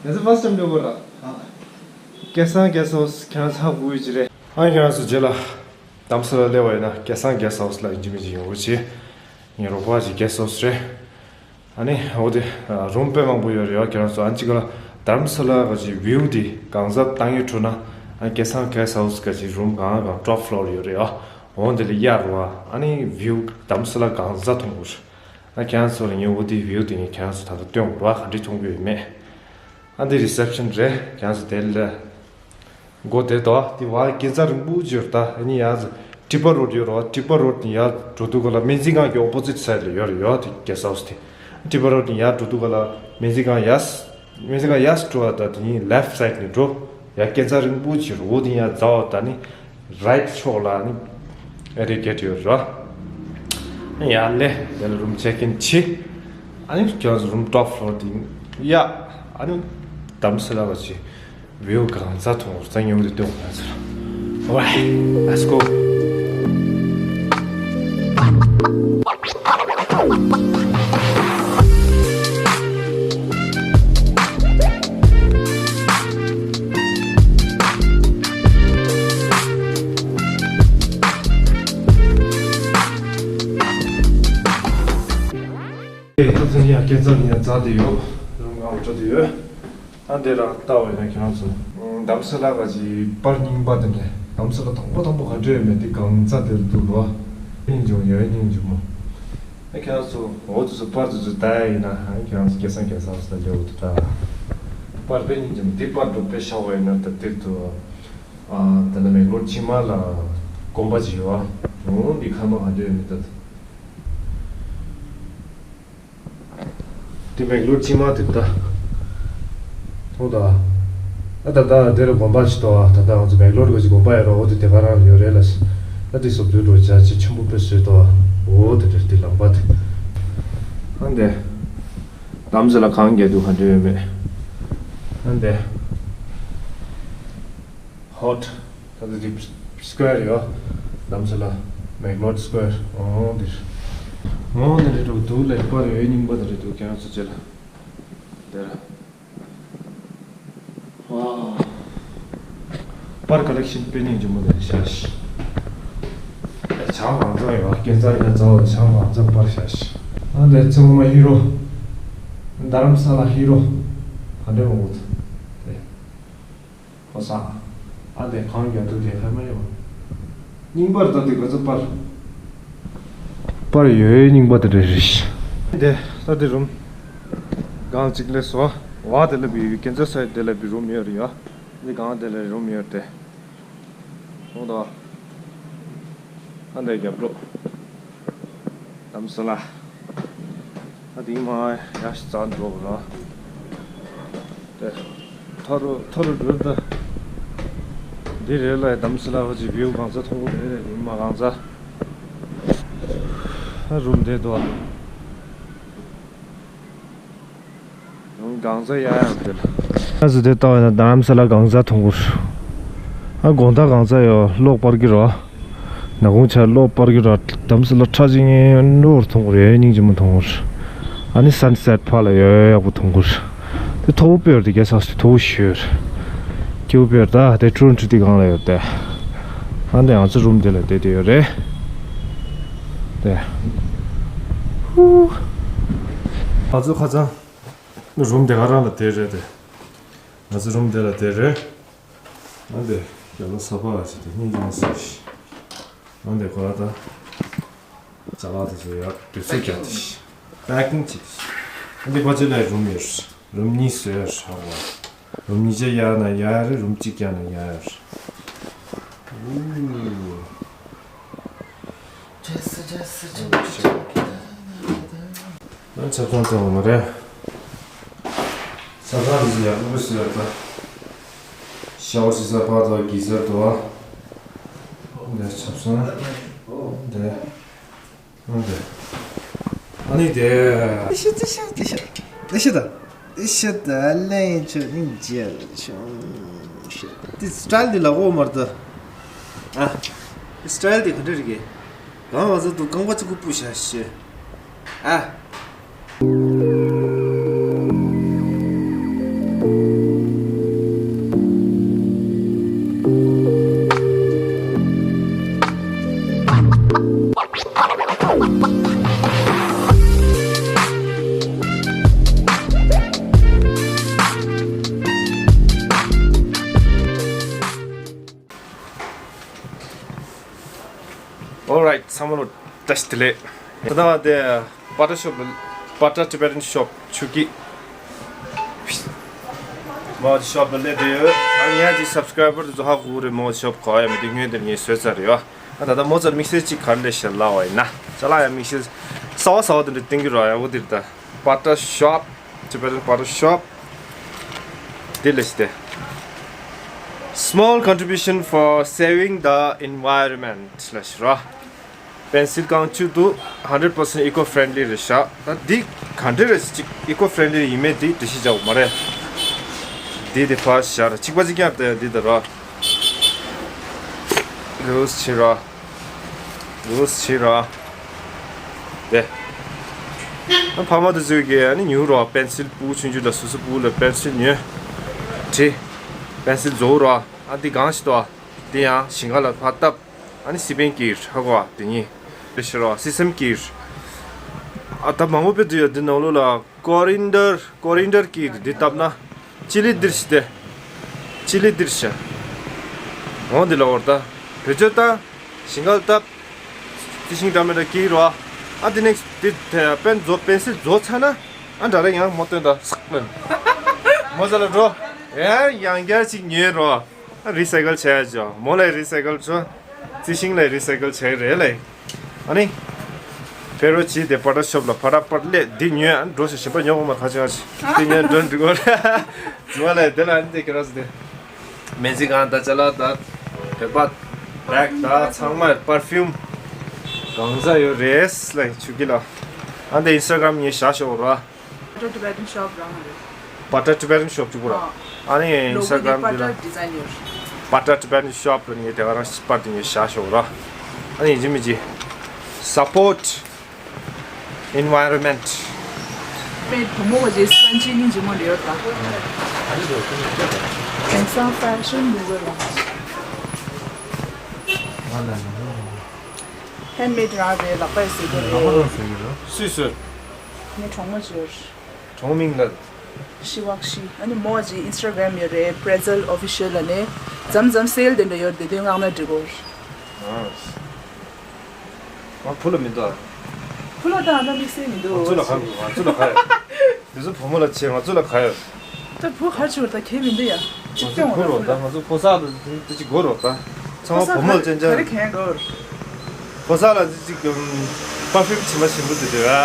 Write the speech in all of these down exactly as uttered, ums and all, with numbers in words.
That's the first time to go. སྐལ་བཟང་གེ་སི་ཧའུ་སི་ཁྱེད་རང་ཚོ་ཧ་གོ་གི་རེད། ཨ་ཁྱེད་རང་ཚོ་རྗེས་ལ་རྡ་རམ་ས་ལ་སླེབས་པ་ཡིན་ན་སྐལ་བཟང་གེ་སི་ཧའུ་སི་ལ་ཡིན་གཅིག་མིན་གཅིག་ཡོང་རོགས་བྱེད། ངའི་རོགས་པ་ཅིག་གེ་སི་ཧའུ་སི་རེད། ཨ་ནི་འོ་དེ་རུམ་དཔེ་མང་པོ་ཡོད་རེད་ཡ། ཁྱེད་རང་ཚོ་ཨ་ནི་གཅིག་ག་ལ་རྡ་རམ་ས་ལ་ག་ཅིག་བིའུ་དེ་གང་ག་བཏང་ཡོད་འགྲོ་ན། ཨ་སྐལ་བཟང་གེ་སི་ཧའུ་སི་ག་ཅིག་རུམ་གང་གང་ཊོབ་ཕི་ལོར་ཡོད་རེད་ཡ། འོ་དེ་ལ་གཡར་བ་ཨ་ནི་བིའུ་རྡ་རམ་ས་ལ་གང་ག་མཐོང་གི་རེད། ཨ་ཁྱེད་རང་ཚོ་ལ་ངས་འོ་དེ་བིའུ་དེ་ངས་ཁྱེད་རང་ཚོ་ད་ལྟ་སྟོན་དགོས་ར། ག་འདྲས་མཐོང་གི་ཡོད་མེད། ཨ་འདི་རི་སེབ་ཤན་རེད། ཁྱེད་རང་ཚོ་དེ་ལ་སྒོ་དེ་དོ་དེ་བ་སྐས་འཛེག་རིང་པོ་ཅིག་ཡོད་རེད། ད་ཨ་ནི་ཡ་ཊི་པ་རོཌ་ཡོད་རེད། ཊི་པ་རོཌ་ནས་ཡར་འགྲོ་དུས་ག་ལ་སྨན་རྩིས་ཁང་གི་ཨོ་པོ་ཛིཊ་སའིཌ་ལ་ཡོད་རེད་ཡ། དེ་གེ་སི་ཧའུ་སི་དེ། ཊི་པ་རོཌ་ནས་ཡར་འགྲོ་དུས་ག་ལ་སྨན་རྩིས་ཁང་ཡར་སྨན་རྩིས་ཁང་ཡར་འགྲོ་བ། ད་དེ་ནས་ལེཕ་སའིཌ་ནས་འགྲོ། ཡ་སྐས་འཛེག་རིང་པོ་ཅིག་ཡོད་རེད། འོ་དེ་ཡར་འཛེགས་པ་ད་ནི་རའིཊ་ཕྱོགས་ལ་ནི་ཨེ་རི་གེཊ་ཡོད་རེད། ཡར་སླེབས། དེ་ལ་རུམ་ཅེག་ཨིན་བྱེད། ཨ་ནི་ཁྱོད་རུམ་ཊོབ་ཕི་ལོར་དེ་ཡ། ཨ་ནི་རྡ་རམ་ས་ལ་བ་ཅིག་བིའུ་གང་ག་མཐོང་བ་ད་ངས་འོ་དེ་སྟོན་དགོས་ཟེར། Alright, let's go. ཨེ་ད་ཚོ་ཡང་སྐས་འཛེག་ཡང་འཛེགས་བསྡད་ཡོད། རུམ་ལྔ་པོ་འགྲོ་བསྡད་ཡོད། ཨ་འདི་རང་ལྟ་བ་ཡིན་ན་ཁྱེད་རང་ཚོ། རྡ་རམ་ས་ལ་ག་ཅིག་པར་རྙིང་པ་དེ་འདྲ། རྡ་རམ་ས་ལ་དང་པོ་དང་པོ་ག་འདྲ་ཡོད་མེད་དེ་གང་ག་དེར་འདུག་ལོ། སྙིང་རྗེ་མོ་ཡོད། སྙིང་རྗེ་མོ། ཨ་ཁྱེད་རང་ཚོ་འོ་དེ་ཚོ་པར་དེ་ཚོ་ལྟ་ཡ་ཡིན་ན། ཨ་ཁྱེད་རང་ཚོ་སྐལ་བཟང་གེ་སི་ཧའུ་སི་ལ་སླེབས་འོ་དེ་འདྲ། པར་དཔེ་སྙིང་རྗེ་མོ། དེ་པར་འགྲོ་དཔེ་ཤར་བ་ཡིན་ན་ད་དེར་དུ། ཨ་ད་ལྟ་མེག་ལོར་ཕྱི་མ་ལ་དགོན་པ་ཅིག་ཡོད་ཨ། འོ་འདི་ཁ་མ་ག་འདྲ་ཡོད་མེད་ད། དེ་མེག་ལོར་ཕྱི་མ་དེ་ད། མཐོང་ད། ཨ་ད་ད་དེར་དགོན་པ་ཞིག་འདུག་ཨ། ད་ད་ང་ཚོ་མེག་ལོར་ག་ཅིག་དགོན་པ་ཡོད་ར། འོ་དེ་དེ་ག་རང་ལ་ཡོད་རེད་ལ། ཨ་དེ་སོབ་དུས་འགྲོ་བྱ་ཆེ་ཆེན་པོ་དཔེ་བཟོས་འདུག་ཨ། འོ་དེ་དེར་དེ་ལམ་པ་དེ། ཨ་འདི། རྡ་རམ་ས་ལ་གངས་རྒྱག་དུས་ག་འདྲ་ཡོད་མེད། ཨ་འདི། ཧོཊ། ད་ལྟ་འདི་སི་ཀོ་ཝེར་ཡོད། རྡ་རམ་ས་ལ་མེག་ལོར་སི་ཀོ་ཝེར། འོ་འདིར། འོ་འདི་རེད་འགྲོ་འདུག་ལས་པར་ཡོད་རྙིང་པ་དེ་རེད་འདུག་ཁྱེད་རང་ཚོ་རྗེས་ལ་དེར། ཝའོ། པར་ཀ་ལེག་ཤན་དཔེ་སྙིང་རྗེ་མོ་དེ་རེད་ཤག་ཨེ་བྱང་གང་ཚང་ཡོད། སྐས་འཛེག་ཡ་འཛེགས་པ་བྱང་གང་ཚང་པར་ཤག་ཨ་འདི་ཚང་མ་ཧི་རོ། རྡ་རམ་ས་ལ་ཧི་རོ། ག་འདྲ་མང་པོ་འདུག་དེ། ཕོ་གསར། ཨ་འདི་གངས་རྒྱག་དུས་དེ་ཧ་མ་ཡོང་། རྙིང་པར་ལྟ་དུས་ག་ཚོད་པར། པར་ཡོད་རྙིང་པ་དེ་འདྲ་རེད། འདི་ལྟ་དུས་རུམ་གང་གཅིག་སླེབས་སོང་། བ་དེ་ལ་བི་ཀན་ཛ་སའིཌ་དེ་ལ་བི་རུམ་ཡོད་རེད་ཡ། འདི་གང་དེ་ལ་རུམ་ཡོད་དེ། ཧོ་ད། ཨ་འདི་རྒྱབ་ལོགས། རྡ་རམ་ས་ལ། ཨ་དེ་མ་ཡར་ཞིག་འཛེགས་འགྲོ་དགོས་ལ། དེ། མཐོ་རུ་མཐོ་རུ་འགྲོ་ད། འདི་རེད་ལ་རྡ་རམ་ས་ལ་བ་ཅིག་བིའུ་གང་ག་མཐོང་གི་རེད། རུམ་མ་གང་ག། ཨ་རུམ་དེ་དོ། རུམ་གང་ག་ཡང་ཡང་དེ་ལ། ཨ་ཟུ་དེ་ལྟ་བ་ན་རྡ་རམ་ས་ལ་གང་ག་མཐོང་གི་རེད། ཨ་དགོང་དག་གང་ག་ཡོད་གློག་སྤར་གི་རེད། ནག་ཁུང་ཆ་གློག་སྤར་གི་རེད། རྡ་རམ་ས་ལ་ཁྲ་ཅིག་ངའི་ནོར་མཐོང་གི་རེད། སྙིང་རྗེ་མོ་མཐོང་གི་རེད། ཨ་ནི་སན་སེཊ་ཕར་ལ་ཡོད་ཡག་པོ་མཐོང་གི་རེད། དེ་མཐོ་པོ་དཔེ་ཡོད་རེད། དེ་གེ་སི་ཧའུ་སི་དེ་མཐོ་པོ་ཞེ་པོ་ཡོད་རེད། སྐྱིད་པོ་དཔེ་ཡོད་རེད། ད་དེ་ཊོ་རོན་ཊོ་དེ་སྒང་ལ་ཡོད་རེད་དེ། ཨ་འདི་ང་ཚོ་རུམ་དེ་ལ་བསྡད་བསྡད་ཡོད་རེད། དེ། ཧུ། ང་ཚོ་ཁ་སང་རུམ་དེ་ག་རང་ལ་བསྡད་རེད་དེ། ང་ཚོ་རུམ་དེ་ལ་བསྡད་རེད། ཨ་འདི་རྒྱབ་ལོགས་ས་ཕག་ལ་བྱེད་དེ་སྙིང་རྗེ་མོ་ཟེར་ཞིག་ཨ་འདི་ཁོ་ར་ད། ཅ་ལག་དེ་ཚོ་ཡར་དུས་ཚོད་རྒྱག་དེ་ཞིག་པེ་ཀིང་བྱེད་དེ་ཞིག་ཨ་འདི་ཕལ་ཆེར་ལས་རུམ་ཡོད་རེད། རུམ་གཉིས་བཟོས་ཡོད་རེད། ཧ་གོ། རུམ་གཉིས་ཆ་གཡར་ན་ཡག་རེད། རུམ་གཅིག་གཡར་ན་ཡག་ཡོད་རེད། ཨུ། ཨ་ཆབ་གསང་བཙོང་བ་མ་རེད། ཆབ་གསང་རིགས་ཡག་པོ་བཟོས་ཡོད་ད། ཤ་ཝར་བྱེད་ས་ཕར་དང་གི་ཟེར་དུ་བ། འདི་ཆབ་གསང་། འདི། འདི། ཨ་ནི་དེ། ཤི་ཤི་ཤི་ཤི་ཤི་ད། ཤི་ད་ལན་ཆོ་ནི་ཇེ་ཆུང་ཤི། དེ་སི་ཊའིལ་དེ་ལ་འོ་མར་ད། ཨ། སི་ཊའིལ་དེ་ག་འདྲ་རེད་གི། གང་བ་ཟ་དུ་རྐང་པ་གཅིག་པུ་བཞག་ཤི། ཨ། ཚང་མ་ལ་བཀྲ་ཤིས་བདེ་ལེགས། ད་ལྟ་དེ་Bata Shop ལ། Bata Tibetan Shop ཆུ་སྐྱིད། མོ་ཆི་ཤོབ་ལ་སླེབས་བསྡད་ཡོད། ཨ་ངའི་ཅིག་སབ་སི་ཀ་རའི་བར་དེ་ཚོ་ཧ་གོ་གི་རེད། མོ་ཆི་ཤོབ་ག་པར་ཡོད་མེད་དེ། སྔོན་དེར་ངས་བཟོས་ཚར་རེད་ཡ། ཨ་ད་ལྟ་མོ་ཚོར་དམིགས་བསལ་ཅིག་ག་རེ་ལས་ཤར་ལབ་པ་ཡིན་ན། ཅ་ལག་ཡང་དམིགས་བསལ་གསར་པ་གསར་པ་དེ་འདྲ་བསྟན་གྱི་རེད་ཡ། འོ་དེ་རེད་ད། Bata Shop, Tibetan Bata Shop དེ་ལས་ཤི་དེ། Small contribution for saving the environment ལ་ཤི་ར། པེན་སིལ་རྐང་བཅུ་འདུག hundred percent eco friendly རེད་ཤག་ད་འདི་ག་འདྲ་རེད། ཅིག་eco friendly ཡིན་མེད་འདི་འགྲེལ་བཤད་རྒྱག་དགོས་མ་རེད། འདི་དེ་ཕར་བཞག་ར། གཅིག་པ་གཅིག་རྐྱང་དེ་འདི་དེ་ར། ལུས་ཕྱིན་ར། ལུས་ཕྱིན་ར། དེ། ཨ་ཕ་མ་དེ་ཚོས་ཀྱི་ཨ་ནི་ཉོ་ར། པེན་སིལ་སྤུ་གུ་ཆུང་ཆུང་དང་སོ་སོ་སྤུ་གུ་ལ་པེན་སིལ་ཉོས། བྲིས། པེན་སིལ་བཟོ་ར། ཨ་འདི་གང་ཞིག་འདུག་དེ་ཡང་ཞིང་ཁ་ལ་ཕར་བཏབ། ཨ་ནི་སི་པན་སྐྱེལ་ཧ་གོ་བ་དེ་གཉིས། རེ་ཞིག་རོ་སི་སེམ་སྐྱེལ། ཨ་ད་མང་པོ་དཔེ་འདུག་ཡ། འདི་ནང་ལོགས་ལ་ཀོ་རིན་ཌར། ཀོ་རིན་ཌར་སྐྱེལ། འདི་བཏབ་ན་ཅི་ལི་འདིར་ཤི་དེ། ཅི་ལི་འདིར་ཤི། འོང་འདི་ལ་འོར་ད། བེད་སྤྱོད་བཏང་། ཞིང་ཁ་ལ་བཏབ། དེ་ཤིང་འདྲ་མི་འདྲ་སྐྱེལ་རོ། ཨ་དེ་ནེག་སི་ཊི་དེ་པེན་བཟོ། པེན་སིལ་བཟོ་ཚར་ན་ཨ་འདྲ་རེ་ཡང་མོ་སྟོན་ད་སག་མིན། མོ་ཟ་ལ་འགྲོ། ཡང་ཡང་བསྐྱར་ཅིག་ཉོས་རོ། རི་སའི་ཀལ་བྱས་ཡ་ཅོ། མོ་ལ་རི་སའི་ཀལ་ཅོ། རྩི་ཤིང་ལ་རི་སའི་ཀལ་བྱས་རེད་ལེ། ཨ་ནི། ཕེ་རོ་ཅི་དེ་པ་ཏྲ་ཤོབ་ལ་ཕ་ཏྲ་པར་ལེ་འདི་ཉོས། ཨ་ནི་འགྲོ་ཞིག་ཞིམ་པ་ཉོ་གོ་མ་ཁ་ཆེ་ཁ་ཆེ་འདི་ཉོས་འགྲོ་འགྲིག་གོ་རེད། ཛུ་བ་ལ་དེ་ལ་ཨ་ནི་དེ་ཁེ་ར་སི་དེ། མེ་ཛི་གང་ད་ཅ་ལག་ད་བོད་པ་བེག་ད་ཚང་མ་པར་ཕིའུམ་གང་ཟག་ཡོད་རེད་ལེ་ཆུ་ཀི་ལ། ཨ་ནི་དེ་ཨིན་སི་ཊ་གྷ་རམ་ངས་བཞག་ཤོག་ར། Bata Tibetan Shop རང་རེད། Bata Tibetan Shop གཅིག་པུ་ར། ཨ་ནི་ཨིན་སི་ཊ་གྷ་རམ་འདི་ལ་Bata Tibetan Shop ལ་ངས་དེ་ག་རང་པར་དེ་ངས་བཞག་ཤོག་ར། ཨ་ནི་ཡིན་གཅིག་མིན་གཅིག Support environment. པེ་བུ་མོ་བ་ཇེ་སན་ཅི་ནི་ཇི་མོ་ལེ་ཡོད་ད། དེང་སང་ཧྥེ་ཤན་མི་དགོས་ར། ཧེན་མེད་རང་རེད། ལག་པས་བཟོས་པ་རེད། སུས་བཟོས། ངའི་གྲོགས་མོ་ཅིག་ཡོད། གྲོགས་མིང་ལ། ཤི་བག་ཤི། ཨ་ནི་མོ་ཅི་ཨིན་སི་ཊ་གྷ་རམ་ཡོད་རེད། པྲེ་ཛལ་ཨོ་ཕི་ཤལ་ལ་ནས། མཚམས་མཚམས་སེལ་དེ་འདྲ་ཡོད་དེ་དོན་མངགས་ན་འགྲིག་གོ། ང་བུ་ལ་མི་འདུག་ཨ། བུ་ལ་ད་ཨ་ན་དམིགས་བསལ་མི་འདུག་ང་ཚོ་ལ་ག་ཡོད། ང་ཚོ་ལ་ག་ཡོད། དེ་ཚོ་བུ་མོ་ལ་བྱེད། ང་ཚོ་ལ་ག་ཡོད། ད་བུ་ག་ཆུ་ད་ཁྱེད་མི་འདུག་ཡ། ང་ཚོ་བུ་རོགས་ད། ང་ཚོ་ཕོ་གསར་ལ་དེ་ཅིག་དགོས་རོགས་ད། ཚང་མ་བུ་མོ་ལ་ཅན་ཅན། ག་རེ་གན་དགོས། ཕོ་གསར་ལ་དེ་ཅིག་པར་ཕིའུམ་དྲི་མ་ཞིམ་པོ་དེ་དེ། ཨ།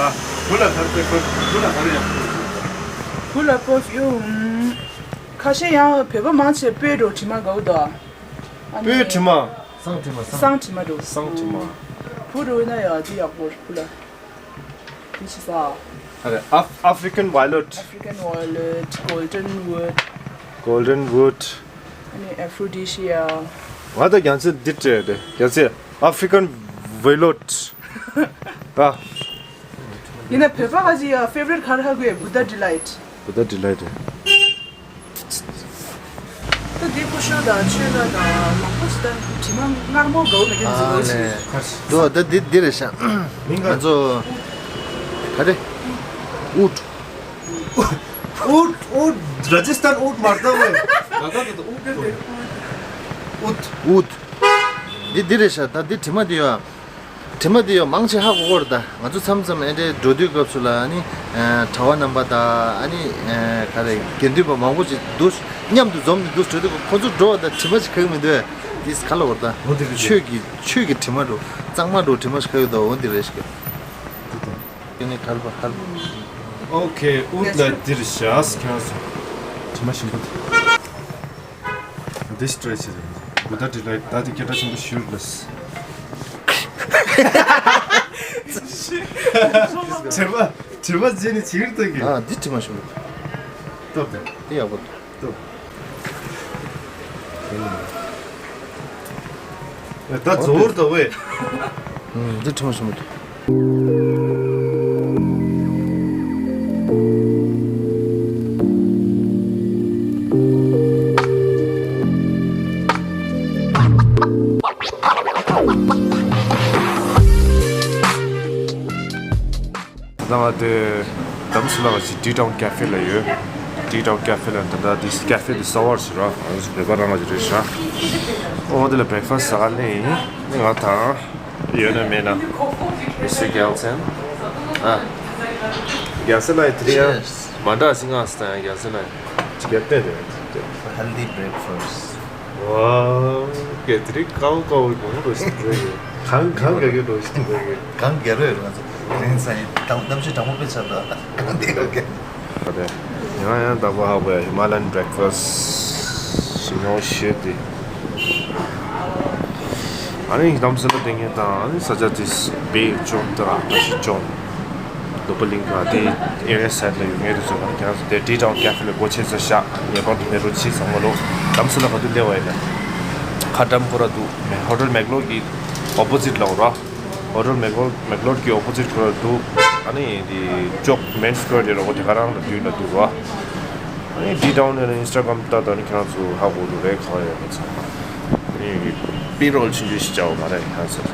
ཨ། བུ་ལ་ག་རེ་བུ་ལ་ག་རེ་ཡ། བུ་ལ་པར་ཕིའུམ། ཁ་ཤས་ཡང་བོད་པ་མང་ཆེ་སྤོས་འགྲོ་དྲི་མ་དགའ་བོ་དོ། སྤོས་དྲི་མ། སང་དྲི་མ། སང་དྲི་མ་འགྲོ། སང་དྲི་མ། བུ་རུ་ན་ཡ་དེ་ཡག་པོ་རེད་བུ་ལ། དེ་ཆི་ས། ཨ་རེ། Af- African violet. African violet, golden wood. Golden wood. ཨ་ནི་Aphrodisia. ང་ད་རྒྱལ་སྤྱི་འདི་སྤྲད་དེ། རྒྱལ་སྤྱི་African violet. ཨ། ཡིན་ན་བོད་པ་ཁ་ཅིག་ཡ་ཕེ་ཝ་རི་ཊི་ག་རེ་ཧ་གོ་ཡ། Buddha delight. Buddha delight. ད་འདི་ཀུ་ཤུ་དང་ཆོས་ལ་དང་མང་པོ་ཞིག་ད་དྲི་མ་མངར་མོ་དགའ་བོ་མེད་མཁན་ཟིག་ཨ་ལེ། འདུག་ད་འདི་འདི་རེད་ཤག་མིང་ག་ང་ཚོ་ག་རེ། ཨུད། ཨུད། ཨུད། ར་ཇི་སི་ཐན་ཨུད་མ་རེད་ད་ཝེ། ད་ད་ད་ཨུད། ཨུད། འདི་འདི་རེད་ཤག་ད་འདི་དྲི་མ་འདི་ཡོད། དྲི་མ་འདི་ཡོད་མང་ཆེ་ཧ་གོ་གོ་རེད་ད། ང་ཚོ་མཚམས་མཚམས་ཨེ་འདྲའི་འགྲོ་དུས་སྐབས་སུ་ལ་ཨ་ནི་གྲྭ་བ་རྣམ་པ་དང་ཨ་ནི་ག་རེ་དགེ་འདུན་པ་མང་པོ་ཅིག་འདུག་མཉམ་དུ་འཛོམས་ནས་འདུག་འགྲོ་དུས་ཁོ་ཚོ་འགྲོ་བ་དང་དྲི་མ་ཅིག་ཁ་གི་མི་འདུག་དེ་ག་ལ་བར་ད། འོ་དེ་རེད། ཆོས་ཀྱི་ཆོས་ཀྱི་དྲི་མ་འགྲོ་གཙང་མ་འགྲོ་དྲི་མ་ཞིག་ཁ་གི་འདུག་འོ་དེ་རེད་ཤག་དེ་ནི་ག་ལ་བར་ག་ལ་བར། ཨོ་ཁེ། ཨུད་ལ་འདིར་བཞག་ཁྱེད་རང་ཚོ། དྲི་མ་ཞིམ་པོ་དེ། འདི་སི་ཊེ་ཊི་བྱེད་རེད། Buddha delight. ད་དེ་སྐད་གྲགས་ཆེན་པོ་ཞུ་རེད་ལ། དྲི་མ་དྲི་མ་བརྗེད་ནས་ཅིག་ལྟ་གི། ཨ་འདི་དྲི་མ་ཞིམ་པོ། སྟོབས་དེ། དེ་ཡག་པོ་འདུག་སྟོབས། ད་རྫོར་ད་ཝེ། ཨུམ། འདི་དྲི་མ་ཞིམ་པོ་འདུག་ད་ང་དེ་དམ་སུ་ལ་བ་ཅི་ཌི་ཊའུན་ཀེ་ཕེ་ལ་ཡོད། Tea Town Cafe ལ་ད་ལྟ་འདི་ཁེ་ཧྥེ་འདི་གསར་པ་ཞིག་ར། ཨ་ནི་བོད་པ་རང་ལ་རེད་ཤག་ཨོ་དེ་ལ་breakfast ཟ་ག་སླེབས་ཡིན། ང་དང་ཡོད་ན་མེད་ན། Mister Gelson. ཨ། Gelson ལ་དེ་རིང་ཡང་མ་འདྲ་ཞིག་ང་ས་ཡང་Gelson ལ་ཅིག་ཡར་བལྟས་ཏེ། Healthy breakfast. ཝའོ། གལ་ཏེ་རིགས་ཀའོ་ཀའོ་གོང་རོ་ཞིག་རེད། གང་གང་ག་གི་རོ་ཞིག་རེད། གང་ག་རོ་ཡོད་ང་ཚོ་རིང་ས་ཡིན་དང་གནམ་གཤིས་གྲང་མོ་དཔེ་ཆགས་འདུག་གང་དེ་ཡོད་གི། ཨ་རེད། ཡང་ཡང་བདག་པོ་ཧ་གོ་ཡ་Himalayan breakfast ཞིག་ནོ་ཤེས་ཏེ། ཨ་ནི་གནམ་ས་ལ་དེ་ངས་དང་ཨ་ནི་ས་ཆ་དེ་སྦེ་ཅོམ་དེ་ར་བཀྲ་ཤིས་ཅོམ། ནོར་བུ་གླིང་ག་དེ་ཨེ་རི་ཡ་སའིཌ་ལ་ཡོད་མཁན་རེད་ཟེར་བ་ཁྱེད་རང་ཚོ་དེ་Tea Town Cafe ལ་སྒོ་ཕྱེ་ཚར་ཤག་ངེས་པར་དུ་སླེབས་རོགས་བྱེད་བསམ་གི་འདུག་གནམ་ས་ལ་ག་དུས་སླེབས་པ་ཡིན་ན། ཁ་འགྲམ་ཁོ་ར་འདུག་ཧོ་ཊེལ་མེག་ལོར་གི་ཨོ་པོ་ཟིཊ་ལ་འོ་ར། ཧོ་ཊེལ་མེག་ལོར་མེག་ལོར་གི་ཨོ་པོ་ཟིཊ་ཁོ་ར་འདུག་ཨ་ནི་དེ་ཅོག་མེན་སི་ཀོ་ཡར་དེ་ར་འོ་དེ་ག་རང་ལ་མདུན་ལ་འདུག་ར། ཨ་ནི་Tea Town ནས་ཨིན་སི་ཊ་གྷ་རམ་ལྟ་དང་ནི་ཁྱེད་རང་ཚོ་ཧ་གོ་འདུག་རེད་ག་ཡོད་མ་ཚང་མ། ཨ་ནི་པི་རོལ་ཆུང་ཆུང་ཞིག་བྱའོ་མ་རེད་ཧ་ཚར།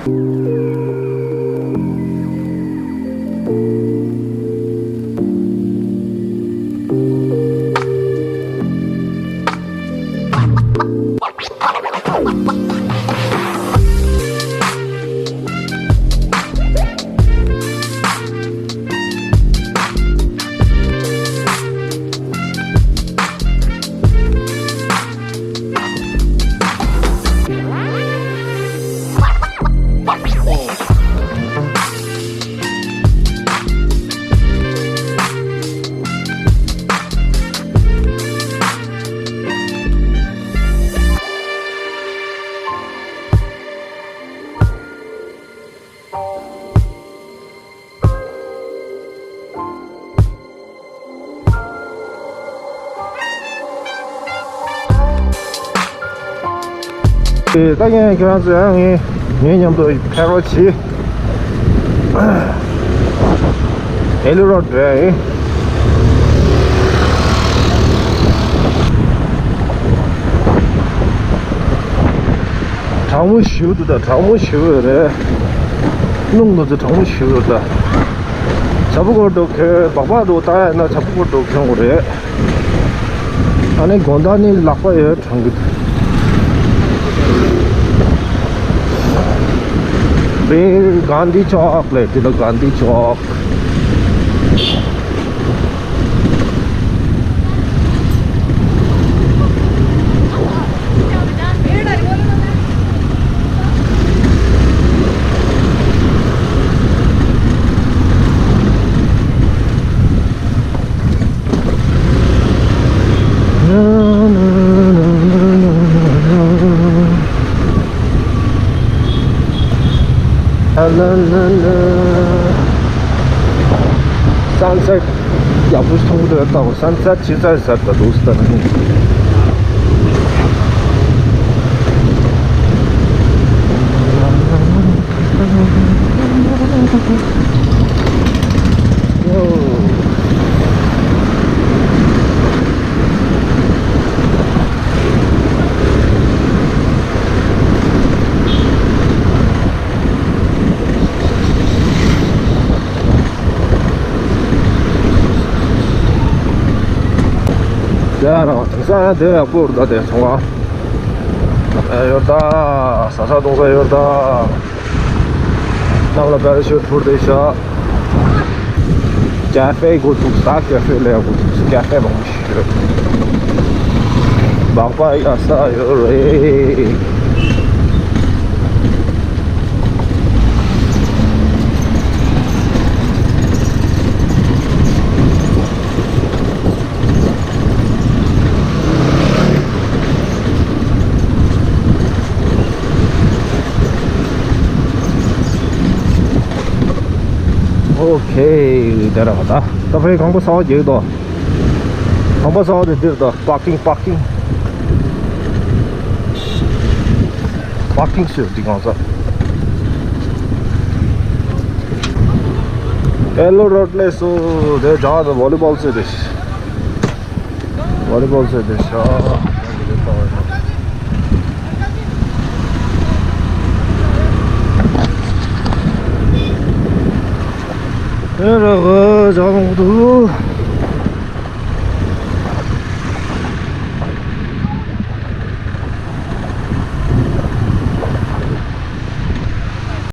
ད་ངས་ཁྱེད་རང་ཚོ་ཡང་ངའི་ངའི་མཉམ་དུ་ཕེབས་རོགས་གྱིས། ཨེ་ལི་རོ་ཌི་རེད། གྲང་མོ་ཞེ་པོ་འདུག་ད་གྲང་མོ་ཞེ་པོ་རེད། རླུང་ལ་ཚོ་གྲང་མོ་ཞེ་པོ་རེད་ད། བྱ་སྤུ་གུར་འགྲོ་མཁན་སྦག་སྦག་འགྲོ་ད་ཡིན་ན་བྱ་སྤུ་གུར་འགྲོ་མཁན་གོ་རེད། ཨ་ནི་དགོང་དག་ནི་ལག་པ་ཡོད་གྲང་གི་འདུག་བེར་གྷན་དྷི་ཅོག་ལས་དེ་ལ་གྷན་དྷི་ཅོག Sunset ཡག་པོ་ཞིག་མཐོང་གི་འདུག་ད་ལྟ་Sunset ཇི་ཙམ་ཟེར་ད་འདུག་ཟེར་ད་ནི། དེ་ཡང་རང་དེང་སང་དེ་ཡག་པོ་རེད་ད། དེ་ཚོང་ཁང་ཡོད་ད། ཟ་ས་འཐུང་ས་ཡོད་ད། གནམ་ལ་པེ་ར་ཤུཊ་འཕུར་བསྡད་ཤག་ཀ་ཧྥེ་འགོ་ཚུགས་ས། ཀ་ཧྥེ་ལས་འགོ་ཚུགས་ས། ཀ་ཧྥེ་མང་པོ་ཞིག་ཡོད། སྦག་སྦག་ཡག་ས་ཡོད་རེད། ཨོ་ཁེ། དེ་ར་བ་ད། ད་ཕའི་ཁང་པ་གསར་པ་རྒྱག་དོ། ཁང་པ་གསར་པ་དེ་འདིར་དོ། པར་ཀིང་པར་ཀིང་པར་ཀིང་ཟེར་འདི་གང་ས། ཨེ་ལོ་རོཌ་ལས་སོ། དེ་རྒྱ་གར་བོ་ལི་བོལ་ཟེར་དེ། བོ་ལི་བོལ་ཟེར་དེ་ཤ། ཨེ་ར་ག་ཇག་ལོང་དུ།